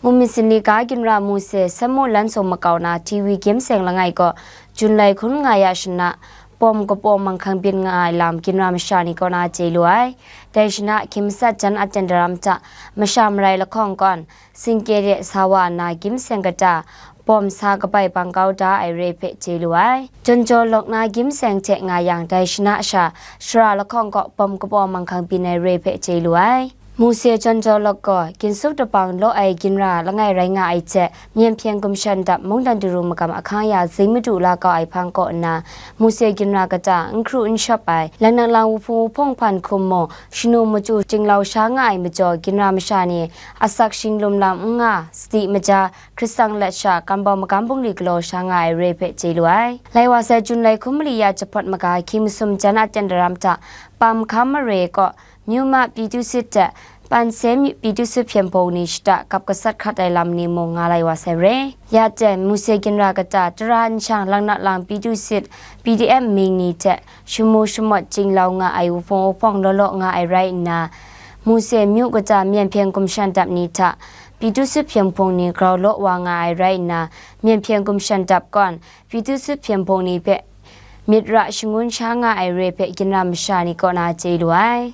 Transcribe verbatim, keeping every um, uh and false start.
Mu myit sin ni ga ginra Mose, Samu Lansung makau na T V Gyim Seng langai kaw Jun lai hkun nga ya shana, pawm kapaw manghkang byin nga ai lam ginra masha ni kaw na chye lu ai. Dai shana, hkying masat jan aten daram hta masha marai lahkawng kawn, singkye de sa wa nna Gyim Seng kata pawm sa kabai bang kau da ai re hpe chye lu ai. Jawn jaw lawk na Gyim Seng hte nga yang, dai shana sha, shara lahkawng kaw pawm kapaw manghkang byin ai re hpe chye lu ai. Mose jawn jaw lawk gaw, ginsup dabang law ai ginra langai rai nga ai hte, myen hpyen gumshan dap mungdan daru magam ahkang ya zing madu la kau ai hpang kaw nna, Mose ginra kata n hkru n shawp ai, laknak lang wuhpung wuhpawng hpan hkum mung, shanu machyu chyinglau sha nga ai majaw, ginra masha ni asak shinglum lam n nga, sadi maja, hkrit sang lat sha, gambau magam bungli galaw sha nga ai re hpe chye lu ai. Lai wa sai Jun lai hkun mali ya jahpawt maga, hkying masum jan aten daram hta, Pam Hkam mare kaw, Myu Ma Pyi Tu Sit hte Panse Myu Pyi Tu Sit hpyen hpung ni shata kap gasat hkat ai lam ni mung nga lai wa sai re. Ya ten, Mose ginra kata tara nshang laknak lang Pyi Tu Sit, P D M mying ni hte shamu shamawt chyinglau nga ai wuhpung wuhpawng law law nga ai rai nna, Mose myu kata myen hpyen gumshan dap ni hta Pyi Tu Sit hpyen hpung ni grau law wa nga ai rai nna, myen hpyen gumshan dap kawn, Pyi Tu Sit hpyen hpung ni hpe myit ra shangun sha nga ai re hpe ginra masha ni kaw na chye lu ai.